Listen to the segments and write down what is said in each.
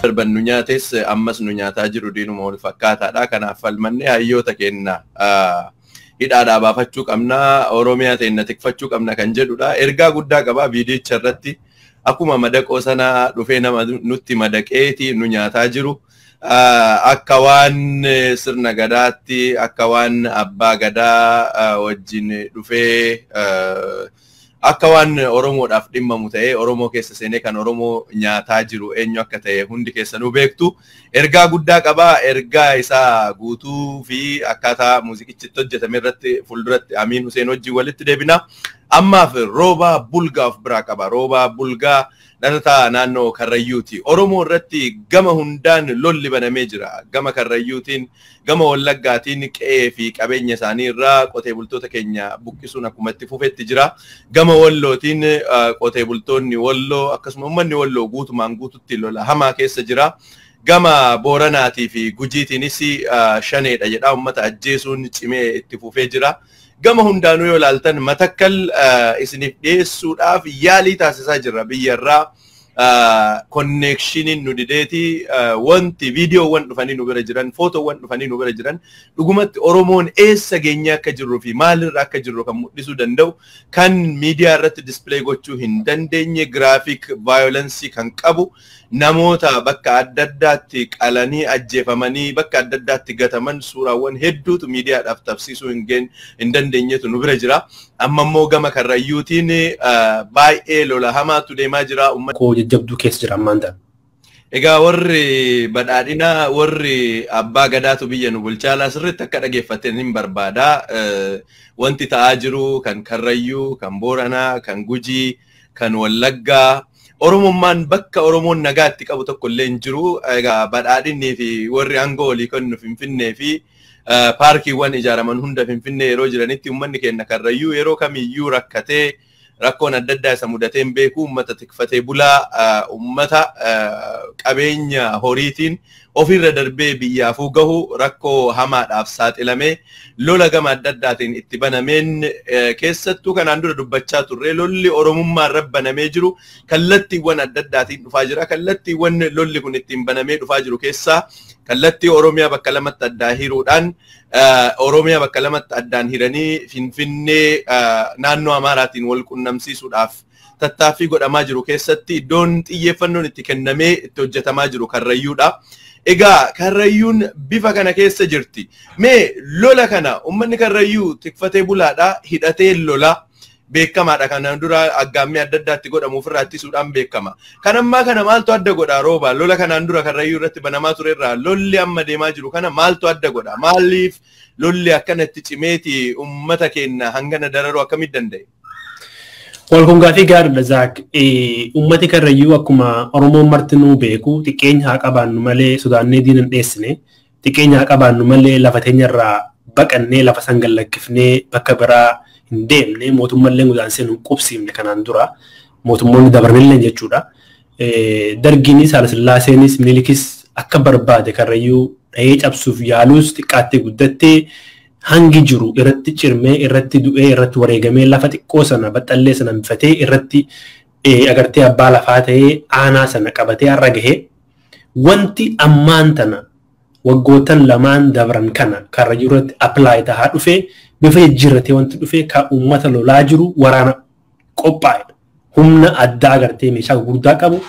Darban nu nyaates ammas nu nyaataa jiru diinuma wal fakkaataadha. Kanaaf falmannee hayyoota keenya hidhaadhaa baafachuu qabna, Oromiyaa teenna tikfachuu qabna kan jedhudha. Ergaa guddaa qaba viidiyicha irratti. Akkuma madaqoo sana dhufee nama nutti madaqeeti nu nyaataa jiru. Akka waan sirna gadaatti, akka waan abbaa gadaa wajjin dhufee, akka waan Oromoodhaaf dhimmamu ta'ee Oromoo keessa seenee kan Oromoo nyaataa jiru eenyu akka ta'e hundi keessanuu beektu. Ergaa guddaa qaba. Ergaa isaa guutuu fi akkaataa muuziqichi hojjetame irratti fuulduratti Amiin Huseen wajjin walitti deebina. Ammaaf Roobaa Bulgaa of biraa qaba. Roobaa Bulgaa dhalataa naannoo Karrayyuuti. Oromoo irratti gama hundaan lolli banamee jira. Gama Karrayyuutiin, gama Wallaggaatiin qe'ee fi qabeenya isaanii irraa qotee bultoota keenya buqqisuun akkuma itti fufetti jira. Gama Wallootiin qotee bultoonni Walloo akkasuma uummanni Walloo guutumaan guututti lola hamaa keessa jira. Gama Booranaatii fi Gujiitiinis shaneedha jedha, uummata ajjeesuun cimee itti fufee jira. Gama hundaanuu yoo ilaaltan Matakkal isiniif dhiyeessuudhaaf yaalii taasisaa jirra. Biyyarraa connectioniin nu dideeti, wanti viidiyoowwan dhufanii nu bira jiran, footoowwan dhufanii nu bira jiran dhugumatti Oromoon eessa geenye akka jirru fi maalirra akka jirru kan mul'isuu danda'u, kan miidiyaa irratti display gochuu hin dandeenye, graphic violence kan qabu, namoota bakka adda addaatti qalanii ajjeefamanii bakka adda addaatti gataman suuraawwan hedduutu miidiyaadhaaf tabsiisuu hin dandeenyetu nu bira jira. Amma immoo gama Karrayyuutiin baay'ee lola hamaatu deemaa jira. Koo jajjabduu keessa jira ammaan ta'an. Egaa warri badhaadhinaa, warri abbaa gadaatu biyya nu bulchaa, sirriitti akka dhageeffateen hin barbaada. Wanti ta'aa jiru kan Karrayyuu, kan Booranaa, kan Gujii, kan Wallaggaa, Oromummaan bakka Oromoon nagaatti qabu tokko illee hin jiru. Egaa badhaadhinnii fi warri aangoo olii kennu Finfinnee fi paarkiiwwan ijaaraman hunda Finfinnee yeroo jiranitti, uummanni keenya Karrayyuu yeroo kamiyyuu rakkatee rakkoon adda addaa isa mudatee hin beeku. Uummata tikfatee bulaa, uummata qabeenya horiitiin ofirra darbee biyyaafuu gahu rakkoo hamaadhaaf saaxilamee lola gama adda addaatiin itti banameen, keessattuu kanaan dura dubbachaa turre, lolli Oromummaa irra banamee jiru kallattiiwwan adda addaatiin dhufaa jira. Kallattiiwwan lolli kun ittiin banamee dhufaa jiru keessaa kallattii Oromiyaa bakka lamatti addaan hiruudhaan, Oromiyaa bakka lamatti addaan hiranii Finfinnee naannoo Amaaraatiin wal qunnamsiisuudhaaf tattaaffii godhamaa jiru keessatti iddoon xiyyeeffannoon itti kennamee itti hojjetamaa jiru Karrayyuudha. Egaa Karrayyuun bifa kana keessa jirti. Mee lola kana, uummanni Karrayyuu tikfatee bulaadha, hidhatee lola beekamaadha. Kanaan dura aggaammii adda addaatti godhamu ofirraa ittisuudhaan beekama. Kan ammaa kana maaltu adda godha, Rooba? Lola kanaan dura Karrayyuu irratti banamaa ture irraa lolli amma deemaa jiru kana maaltu adda godha? Maaliif lolli akkanatti cimeeti uummata keenya hangana dararuu akkamitti danda'e? Wal kun gaafii gaariidha, Zaak. Uummati Karrayyuu akkuma Oromoon martinuu beeku, xiqqeenya haa qabaannu malee sodaannee diina hin dheessine. Xiqqeenya haa qabaannu malee lafa teenyarraa baqannee lafa san gallakkifnee bakka biraa hin deemne, mootummallee gudaansee nu qubsiifne kanaan dura mootummoonni dabarnillee jechuudha. Dargiinis, Haayilasillaaseenis, Minilikis akka barbaade Karrayyuu dhahee cabsuuf yaaluus xiqqaattee guddattee hangi jiru irratti cirmee, irratti du'ee, irratti wareegamee, lafa xiqqoo sana baxxallee sana bifatee, irratti agartee abbaa lafaa ta'ee aanaa sana qabatee har'a gahee. Wanti ammaan tana waggootan lamaan dabran kana Karrayyuu irratti apply tahaa dhufee, bifa jijjiirratee wanti dhufee kan uummata lolaa jiru waraana qophaa'edha. Humna addaa agartee meeshaa gurguddaa qabu,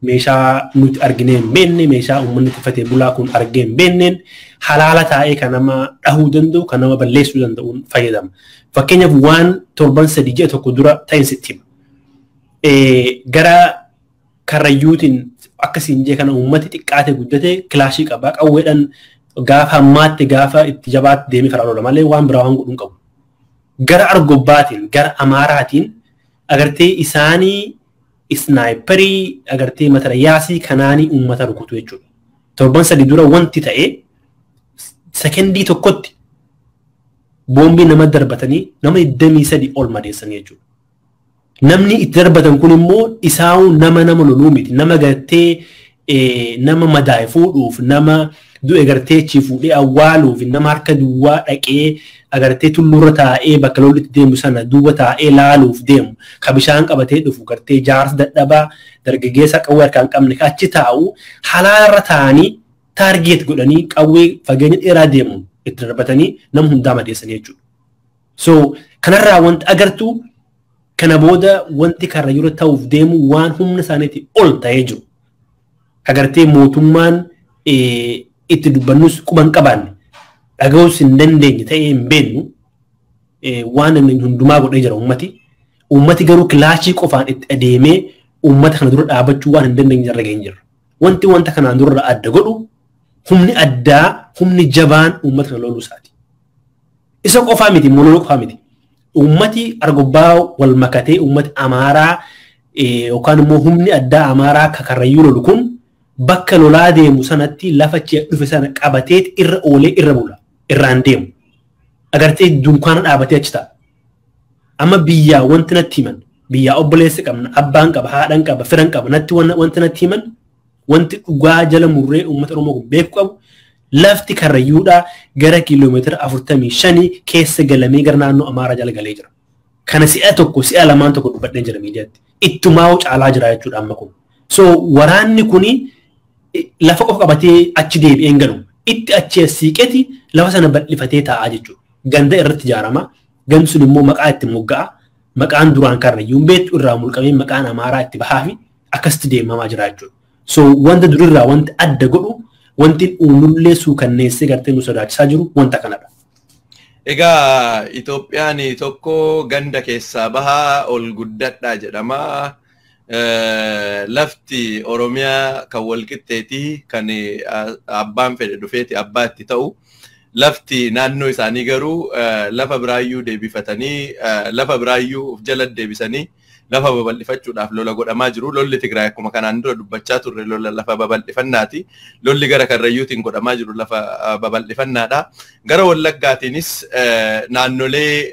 meeshaa nuti arginee hin beekne, meeshaa uummanni tikfatee bulaa kun argee hin beekneen, halaala taa'ee kan nama dhahuu danda'u, kan nama balleessuu danda'uun fayyadama. Fakkeenyaaf waan torban 3 ji'a tokko dura ta'in sitti hima. Gara Karrayyuutiin akkasiin jee kana uummati xiqqaate guddate kilaashii qaba, qawweedhaan gaafa hammaatti, gaafa itti jabaatti deemee karaa lola malee waan biraa waan godhuu hin qabu. Gara Argobbaatiin, gara Amaaraatiin agartee isaanii sniperii agartee matarayyaasii kanaanii uummata rukutu jechuudha. Torban 3 dura wanti ta'e, sekendii tokkotti boombii nama darbatanii nama 23 ol madeessanii jechuudha. Namni itti darbatan kun immoo isaa'uu nama nama loluu miti. Nama gartee nama madaa'e fuudhuuf, nama du'e gartee achi fuudhee awwaaluuf nama harka duwwaa dhaqee agartee tulluurra taa'ee bakka lolli itti deemu sana duuba taa'ee laaluuf deemu ka bishaan qabatee dhufu gartee jaarsa dadhabaa dargaggeessa qawwee harkaa hin qabne achi taa'u halaalarra taa'anii target godhanii qawwee fageenya dheeraa deemuun itti darbatanii nama hundaa madeessanii jechuudha. So kanarraa wanti agartuu kana booda wanti Karrayyuurra ta'uuf deemu waan humna isaaniitii ol ta'ee jiru. Agartee mootummaan itti dubbannus quba hin qabaanne dhaga'uus hin dandeenye ta'ee hin beeknu waan inni hundumaa godhee jira uummati. Uummati garuu kilaashii qofaan itti adeemee uummata kana dura dhaabachuu waan hin dandeenye irra gahee jira. Wanti wanta kanaan dura adda godhu humni addaa humni jabaan uummata kana loluu isaati. Isa qofaa miti, loluu qofaa miti. Uummati Argobbaa wal makatee uummati Amaaraa yookaan immoo humni addaa Amaaraa ka Karrayyuu lolu kun bakka lolaa deemu sanatti lafa achi dhufe sana qabatee irra oolee irra bula irraan deemu. Agartee dunkaana dhaabatee achi ta'a. Amma biyyaa wanti natti himan biyyaa obboleessi qabna abbaan qaba haadhan qaba firan qaba natti wanti natti himan wanti dhugaa jala murree uummata Oromoo kun beeku qabu lafti Karrayyuudhaa gara kiiloomeetira 45 keessa galamee gara naannoo Amaaraa jala galee jira. Kana si'a tokko si'a lamaan tokko dubbadhee jira miidiyaatti. Ittumaa caalaa jira jechuudha amma kun. So waraanni kuni lafa qofa qabatee achi deebi'ee hin galu. Itti achi as siiqeeti lafa sana bal'ifatee taa'aa jechuudha. Ganda irratti ijaarama. Gandi sun immoo maqaa itti mogga'a. Maqaan duraan Karrayyuun beektu irraa mulqamee maqaan Amaaraa itti bahaa fi akkasitti deemamaa jira jechuudha. So wanta durirraa wanti adda godhu wanti uumullee suukanneessee gartee nu sodaachisaa jiru wanta kanadha. Egaa Itoophiyaan tokko ganda keessaa bahaa ol guddadhaa jedhama. Lafti Oromiyaa kan walqixxeeti kan abbaan fedhe dhufeeti abbaa itti ta'u. Lafti naannoo isaanii garuu lafa biraayyuu deebifatanii lafa biraayyuu of jala deebisanii lafa babal'ifachuudhaaf lola godhamaa jiru. Lolli Tigraay akkuma kanaan dura dubbachaa turre lola lafa babal'ifannaati. Lolli gara Karrayyuutiin godhamaa jiru lafa babal'ifannaadha. Gara Wallaggaatiinis naannolee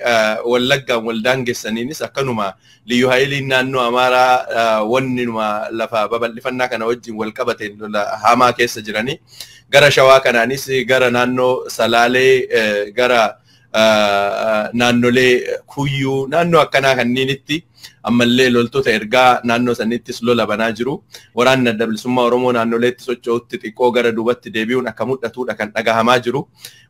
Wallaggaan wal daangessaniinis akkanuma Liyyuu Haayiliin naannoo Amaaraa wanni lafa babal'ifannaa kana wajjin wal qabateen lola hamaa keessa jiranii. Gara Shawaa kanaanis gara naannoo Salaalee gara naannolee Kuyyuu naannoo akkanaa kanniinitti ammallee loltoota ergaa naannoo sanittis lola banaa jiru. Waraanni Adda Bilisummaa Oromoo naannoleetti socho'utti xiqqoo gara duubatti deebi'uun akka mul'atudha kan dhagahamaa jiru.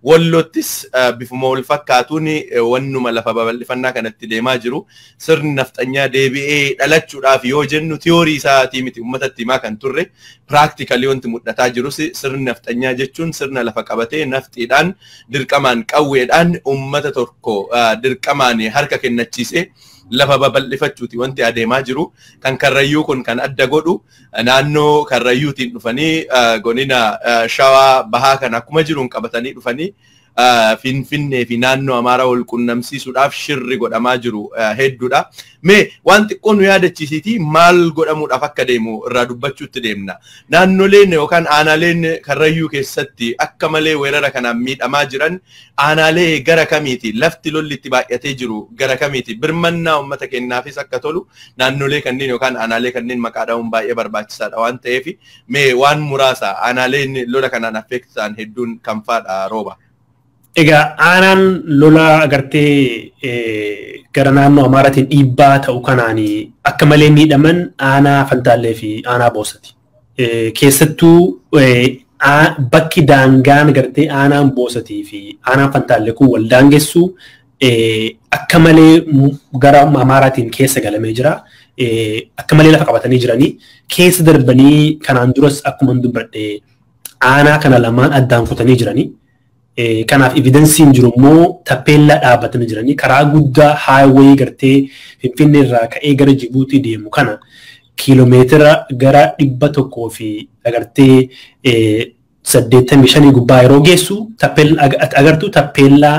Wallottis bifuma wal fakkaatuun wannuma lafa babal'ifannaa kanatti deemaa jiru. Sirni nafxanyaa deebi'ee dhalachuudhaaf yoo jennu tiyoorii isaatii miti uummatatti himaa kan turre piraaktikalii wanti mul'ataa jirus sirni nafxanyaa jechuun sirna lafa qabatee nafxiidhaan dirqamaan qawweedhaan uummata tokko dirqamaan harka kennachiisee lafa babal'ifachuuti wanti adeemaa jiru. Kan Karrayyuu kun kan adda godhu naannoo Karrayyuutiin dhufanii godina Shawaa Bahaa kan akkuma jiruun qabatanii dhufanii Finfinnee fi naannoo Amaaraa wal qunnamsiisuudhaaf shirri godhamaa jiru hedduudha. Mee waan xiqqoo nu yaadachiisiitii maal godhamuudhaaf akka deemu irraa dubbachuutti deemna. Naannoleen yookaan aanaaleen Karrayyuu keessatti akka malee weerara kanaan miidhamaa jiran aanaalee gara kamiiti? Lafti lolli itti baay'atee jiru gara kamiiti? Birmannaa uummata keenyaafis akka tolu naannolee kanneen yookaan aanaalee kanneen maqaa dha'uun baay'ee barbaachisaadha waan ta'eef mee waan muraasa aanaaleen lola kanaan affeekti ta'an hedduun kam faadha rooba? Egaa aanaan lola agartee gara naannoo Amaaraatiin dhiibbaa ta'u kanaan akka malee miidhaman aanaa Fantaallee fi aanaa Boosati. Keessattuu bakki daangaan gartee aanaan Boosatii fi aanaan Fantaallee kun wal daangessu akka malee gara Amaaraatiin keessa galamee jira. Akka malee lafa qabatanii jiranii keessa darbanii kanaan duras akkuma dubbadhe aanaa kana lamaan addaan kutanii jiranii. Kanaaf evidensiin jiru immoo tappeellaa dhaabbatanii jiranii karaa guddaa haayiwee gartee Finfinnee irraa ka'ee gara Jibuutii deemu kana kiiloomeetira gara 100 fi agartee 85 gubbaa yeroo geessu agartuu tappeellaa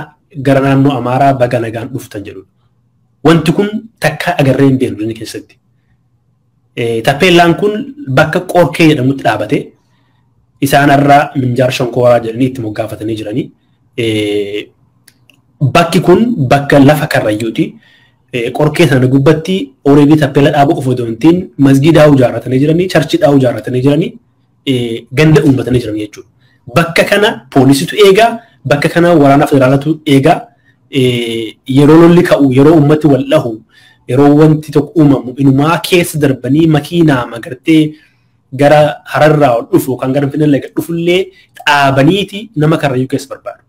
gara naannoo Amaaraa baga nagaan dhuftan jedhudha. Wanti kun takka agarree hin beeknu dunia keessatti. Tappeellaan kun bakka Qorkee jedhamutti dhaabate. Isaan irraa Minjaar Shonkooraa jedhanii itti moggaafatanii jiranii. Bakki kun bakka lafa Karrayyuuti. Qorkee sana gubbatti ooredii tappeella dhaabuu qofa otoo hin ta'in masgiidaa ijaarratanii jiranii, charchii ijaarratanii jiranii, ganda uummatanii jiran jechuudha. Bakka kana poolisitu eegaa, bakka kana waraana federaalatu eegaa. Yeroo lolli ka'u, yeroo uummati wal dhahu, yeroo wanti tokko uumamu inumaa keessa darbanii makiinaa magartee gara Hararraa ol dhufu yookaan gara Finfinnee gad dhufullee dhaabaniiti nama Karrayyuu keessa barbaadu.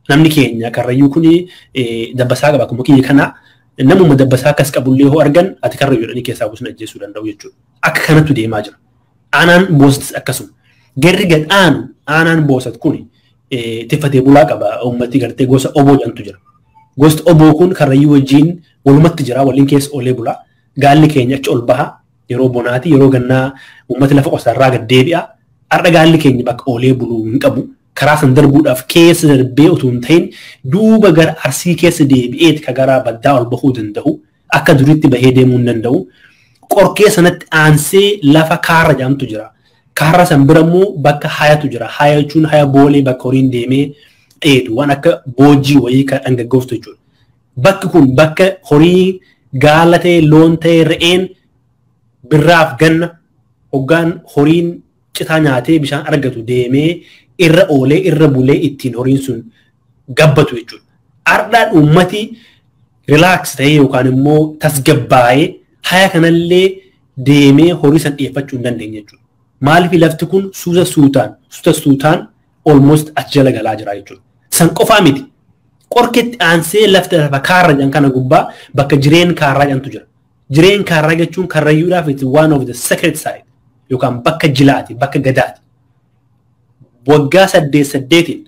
Namni keenya Karrayyuu kuni dabbasaa qaba akkuma kiyya kana, namuma dabbasaa akkas qabullee hoo argan ati Karrayyuu jedhanii keessaa buusun ajjeesuu danda'u jechuudha. Akka kanattu deemaa jira. Aanaan Boosatis akkasuma. Garri gad aanu aanaan Boosat kuni tiffatee bulaa qaba, uummati gartee gosa Oboo jedhamtu jira. Gosti Oboo kun Karrayyuu wajjin walumatti jira, waliin keessa oolee bula. Gaalli keenya achi ol baha yeroo bonaati, yeroo gannaa uummati lafa qosaarraa gad deebi'a. Har'a gaalli keenya bakka oolee buluu hin qabu. Karaa san darbuudhaaf keessa darbee utuu hin ta'in duuba gara Arsii keessa deebi'eeti ka gara baddaa ol bahuu danda'u. Akka duriitti bahee deemuu hin danda'u. Qorkee sanatti aansee lafa Kaarra jedhamtu jira. Kaarra san bira immoo bakka Hayatu jira. Haya jechuun haya boolee, bakka horiin deemee dheedu, waan akka boojii wayii kan dhangaggooftu jechuudha. Bakki kun bakka horii gaala ta'e, loon ta'e, re'een birraaf ganna hoggaan horiin citaa nyaatee bishaan argatu deemee irra oolee irra bulee ittiin horiin sun gabbatu jechuudha. Ardhaan uummati relax ta'ee yookaan immoo tasgabbaa'ee haya kanallee deemee horii san dhiyeeffachuu hin dandeenye jechuudha. Maaliif? Lafti kun suuta suutaan suuta suutaan almost achi jala galaa jira jechuudha. San qofaa miti. Qorketti aansee lafti lafa Kaarra jedhan kana gubbaa bakka Jireen Kaarraa jedhantu jira. Jireen Kaarraa jechuun Karrayyuudhaaf it's one of the sacred site yookaan bakka jilaati, bakka gadaati. Waggaa saddeet saddeetiin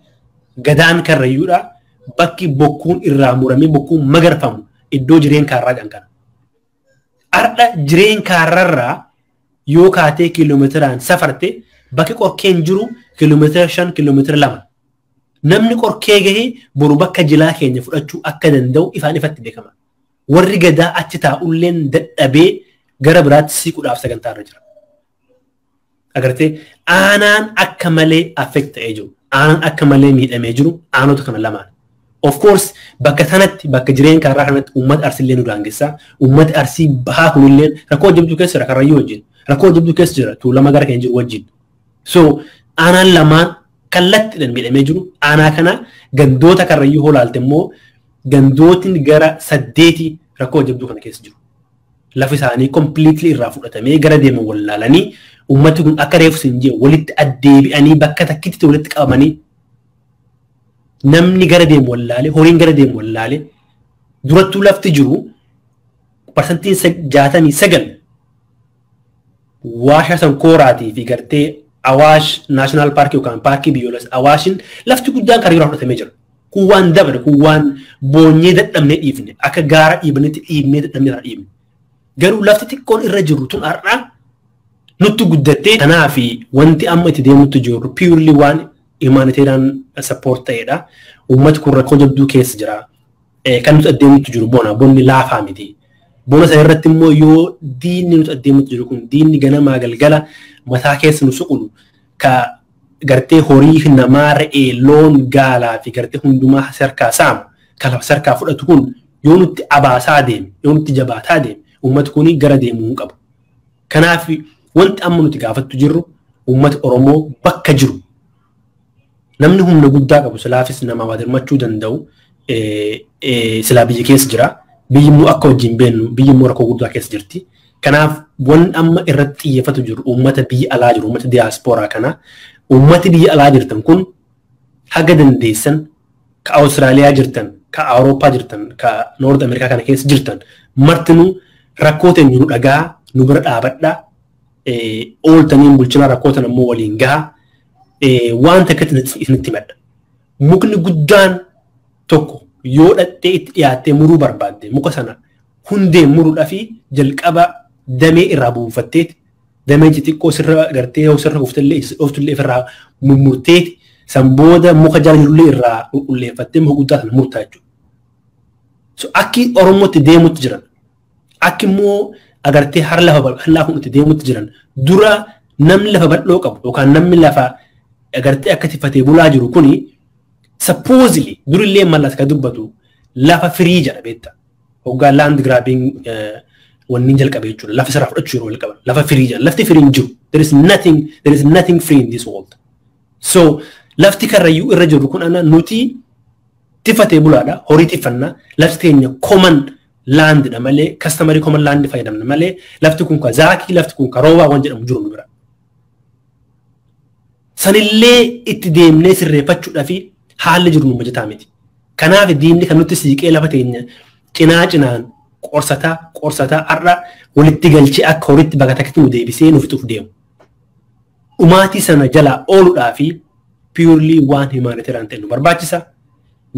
gadaan Karrayyuudhaa bakki bokkuun irraa muramee bokkuun magarfamu iddoo Jireen Kaarraa jedhan kana. Ardha Jireen Kaarrarraa yoo kaatee kiiloomeetiraan safarte, bakki Qorkeen jiru kiiloomeetira 5, kiiloomeetira 2. Namni Qorkee gahee boru bakka jilaa keenya fudhachuu akka danda'u ifaan ifatti beekama. Warri gadaa achi taa'ulleen dadhabee gara biraatti siquudhaaf sagantaa irra jira. Agartee, aanaan akka malee affect ta'ee jiru. Aanaan akka malee miidhamee jiru aanota kana lamaan. Of course, bakka sanatti, bakka Jireenya Kaarraa kanatti uummata Arsiillee nu daangessaa. Uummati Arsii Bahaa kunillee rakkoo jabduu keessa jira Karrayyuu wajjin. Rakkoo jabduu keessa jira Tuulama gara keenya jiru wajjin. So aanaan lamaan kallattiidhaan miidhamee jiru. Aanaa kana gandoota Karrayyuu hoolaalte immoo gandootni gara saddeeti rakkoo jabduu kana keessa jiru. Lafi isaanii completely irraa fudhatamee gara deeman wallaalanii, uummati kun akka reefu sin jee walitti addeebi'anii bakka takkitti walitti qabamanii, namni gara deemu wallaalee, horiin gara deemu wallaalee, durattuu lafti jiru 69% waashaa sankooraatii fi gartee Awaash National Park yookaan paarkii biyyoolessa Awaashin lafti guddaan karaa fudhatamee jira. Kun waan dabre, kun waan boonyee dadhabnee dhiifne, akka gaara dhiibanitti dhiibnee dadhabnee irraa dhiibne. Garuu lafti xiqqoon irra jiru tun har'a nutti guddattee, kanaaf wanti amma itti deemutti jiru purely waan humanitarian support ta'edha. Uummati kun rakkoo jabduu keessa jira. Kan nuti adeemutti jiru bona, bonni laafaa miti. Bona sana irratti immoo yoo diinni nuti adeemutti jiru kun, diinni ganamaa galgala mataa keessa nu suqulu, ka gartee horii namaa, re'ee, loon, gaalaa fi gartee hundumaa sarkaa saamu, ka lafa sarkaa fudhatu kun yoo nutti abaasaa deeme, yoo nutti jabaataa deeme, uummati kun gara deemuu hin qabu. Kanaaf wanti amma nuti gaafattu jirru, uummata Oromoo bakka jiru namni humna guddaa qabu silaafis nama waa dirmachuu danda'u silaa biyya keessa jira. Biyyi immoo akka wajjin beennu biyyi immoo rakkoo guddaa keessa jirti. Kanaaf wanni amma irratti xiyyeeffatu jiru uummata biyya alaa jiru, uummata diyaaspooraa kana. Uummati biyya alaa jirtan kun haga dandeessan, ka Awustiraaliyaa jirtan, ka Awurooppaa jirtan, ka North Ameerikaa kana keessa jirtan martinuu rakkoo teenya nu dhagaa, nu bira dhaabadhaa, ooltaniin bulchinaa, rakkoo tana immoo waliin gahaa. Waan takkatti isinitti himadha. Mukni guddaan tokko yoo dhattee itti dhiyaattee muruu barbaadde, muka sana hundeen muruudhaa fi jalqaba damee irraa buufatteeti, damee xixiqqoo sirra gartee yoo sirra kuftullee dhoftullee ofirraa mummurteeti, san booda muka jala jirullee irraa qulqulleeffattee muka guddaa sana murtaa jechuudha. So akki Oromootti deemutti jiran, akki immoo agartee har lafa bal'aa kun itti deemutti jiran, dura namni lafa bal'oo qabu yookaan namni lafa agartee akka tiffatee bulaa jiru kuni supposedly durillee Mallas ka dubbatu lafa firii jedha beekta. Hoggaa land grabbing wanni jalqabe jechuudha. Lafa sirraa fudhachuu yeroo jalqaban lafa firii jedha. Lafti firii hin jiru. There is nothing free in this world. So Lafti Karrayyuu irra jiru kun ana nuti tifatee bulaadha, horii tiffanna, lafti teenya common landidha malee customary common land fayyadamna malee lafti kun ka zaakii, lafti kun ka roobaa waan jedhamu jiru nu bira. Sanillee itti deemnee sirreeffachuudhaa fi haalli jiru nu mijataa miti. Kanaaf diinni kan nutti siiqee lafa teenya cinaa cinaan qorsataa qorsataa har'a walitti galchee akka horiitti bakka takkatti nu deebisee nu fixuuf deemu. Dhumaatii sana jalaa ooluudhaa fi purely waan humanitarian ta'e nu barbaachisa.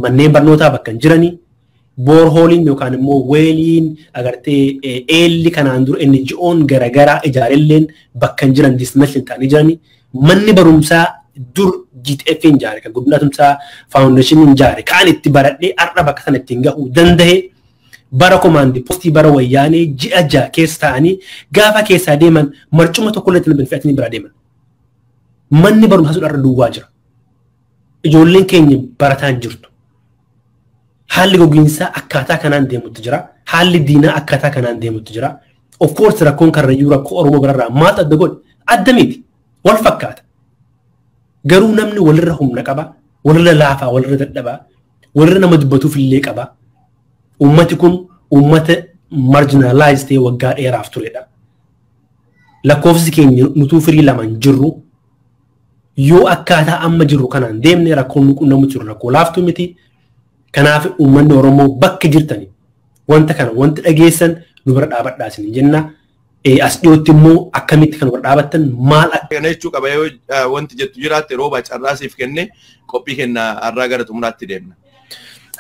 Manneen barnootaa bakka hin jiranii, boreholeiin yookaan immoo welliin agartee eelli kanaan dura NGO'n garaagaraa ijaarelleen bakka hin jiran dismantle ta'anii jiranii. Manni barumsaa dur GTF hin ijaare, kan Guddinaa Tumsaa Foundation hin ijaare, kaan itti baradhee har'a bakka sana ittiin gahuu danda'e, bara command postii, bara Wayyaanee ji'a 6 keessa ta'anii gaafa keessaa deeman marcuma tokko illee itti fe'atanii biraa deeman. Manni barumsaa sun har'a duwwaa jira. Ijoolleen keenya barataan jirtu. Haalli gogiinsaa akkaataa kanaan deemutti jira. Haalli diinaa akkaataa kanaan deemutti jira. Of course rakkoon Karrayyuu rakkoo Oromoo birarraa maaltu adda godhe? Adda miti. Wal fakkaata. Garuu namni walirra humna qaba, walirra laafaa, walirra dadhabaa, walirra nama dubbatuuf illee qaba. Uummati kun uummata marginalized ta'e waggaa dheeraaf turedha. Lakkoofsi keenya nutuu firii lamaan jirru, yoo akkaataa amma jirru kanaan deemne rakkoon nu qunnamu jiru rakkoo laaftuu miti. Kanaaf uummanni Oromoo bakka jirtani wanta kana wanti dhageessan nu bira dhaabadhaa isin jenna. As dhiyootti immoo akkamitti kan bira dhaabattan maal akka Kana jechuu qaba yoo wanti jettu jiraatte, Rooba, carraasiif kenne qophii kenna har'aa gara xumuraatti deemna.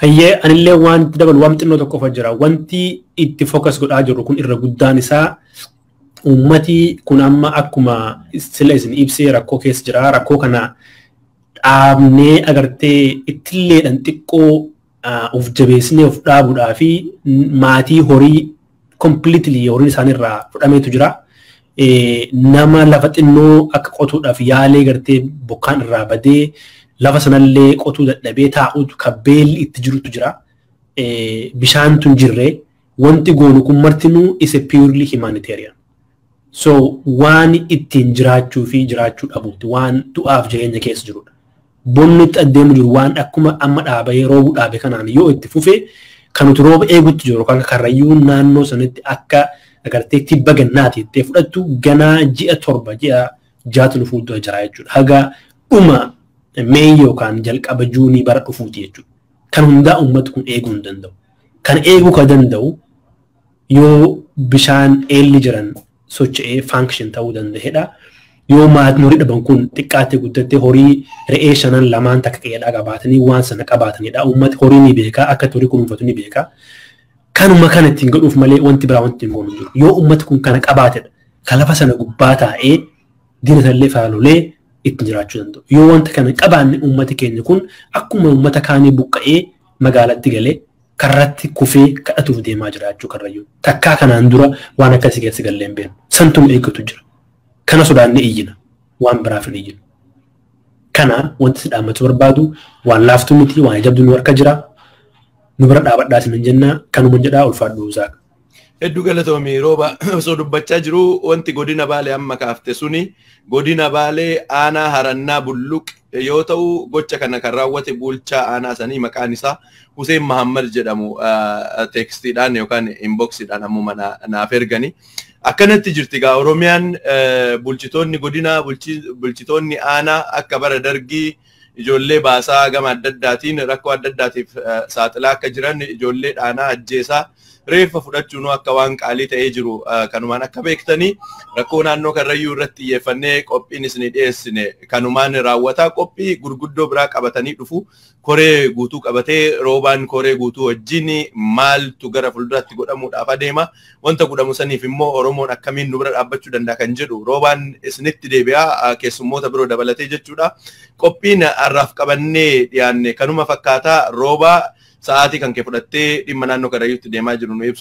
Hayyee, anillee waan itti dabalu waan xinnoo tokko qofa jira. Wanti itti focus godhaa jirru kun irra guddaan isaa uummati kun amma akkuma sila isin ibsee rakkoo keessa jira. Rakkoo kana dhaabnee agartee ittilleedhaan xiqqoo of jabeessinee of dhaabuudhaa fi maatii horii completely horiin isaaniirraa fudhameetu jira. Nama lafa xinnoo akka qotuudhaaf yaalee gartee bokkaan irraa badee lafa sanallee qotuu dadhabee taa'utu kan beelli itti jirutu jira. Bishaantu hin jirre, wanti goonu kun martinuu is a purely humanitarian. So waan ittiin jiraachuu fi jiraachuu dhabuuti, waan du'aaf jireenya keessa jirudha. Bonni itti adeemu jiru waan akkuma amma dhaabee roobuu dhaabe kanaan yoo itti fufe, kan nuti rooba eegutti jiru kan Karrayyuu naannoo sanatti akka agartee tibba gannaati itti fudhattu ganaa ji'a 7, ji'a 6tu nu fuuldura jira jechuudha. Haga dhuma May yookaan jalqaba Juunii bara dhufuuti jechuudha. Kan hundaa uummati kun eeguu hin danda'u. Kan eeguu ka danda'u yoo bishaan eelli jiran socho'ee function ta'uu danda'edha. Yoo maatiin horii dhaban kun xiqqaattee guddattee horii re'ee shanan lamaan takka qe'eedhaa qabaatanii waan sana qabaatanidha. Uummati horii ni beeka, akka horii kunuunfatu ni beeka. Kanuma kana ittiin godhuuf malee wanti biraa wanti ittiin goonu jiru. Yoo uummati kun kana qabaatedha, kan lafa sana gubbaa taa'ee diina sanallee faalolee ittiin jiraachuu danda'u. Yoo wanta kana qabaanne uummati keenya kun akkuma uummata kaanii buqqa'ee magaalatti galee karratti kufee kadhatuuf deemaa jira jechuu Karrayyuu. Takkaa kanaan dura waan akkasii keessa gallee hin beeknu. Santu nu eeggatu jira. Kana sodaannee iyyina. Waan biraaf hin iyyinu. Kana wanti si dhaammachuu barbaadu waan laaftuu miti, waan jabdu nu harka jira. Nu bira dhaabadhaa isin jenna, kanuma jedhaa, ulfaadhu Zaaka. Hedduu galatoomii, Rooba. Osoo dubbachaa jiru wanti godina Baalee amma kaafte suni godina Baalee aanaa Harannaa Bulluq yoo ta'u, gocha kana kan raawwate bulchaa aanaa sanii maqaan isaa Hussein Mahammad jedhamu textiidhaan yookaan inboxiidhaan ammuma naaf ergani. Akkanatti jirti gaa Oromiyaan, bulchitoonni godinaa, bulchitoonni aanaa akka bara Dargii ijoollee baasaa gama adda addaatiin rakkoo adda addaatiif saaxilaa akka jiran, ijoollee dhaanaa ajjeesaa reeffa fudhachuun akka waan qaalii ta'ee jiru kanumaan akka beektanii, rakkoo naannoo Karrayyuu irratti xiyyeeffannee qophiin isinii dhiyeessine kanumaan raawwataa. Qophii gurguddoo biraa qabatanii dhufu, koree guutuu qabatee Roobaan koree guutuu wajjin maaltu gara fuulduraatti godhamuudhaaf adeema, wanta godhamu saniif immoo Oromoon akkamiin nu bira dhaabbachuu danda'a kan jedhu Roobaan isinitti deebi'a, keessummoota biroo dabalatee jechuudha. Qophiin har'aaf qabannee dhiyaanne kanuma fakkaataa. Roobaa, sa'aatii kan kee fudhattee dhimma naannoo Karrayyuutti deemaa jiru nu ibsu.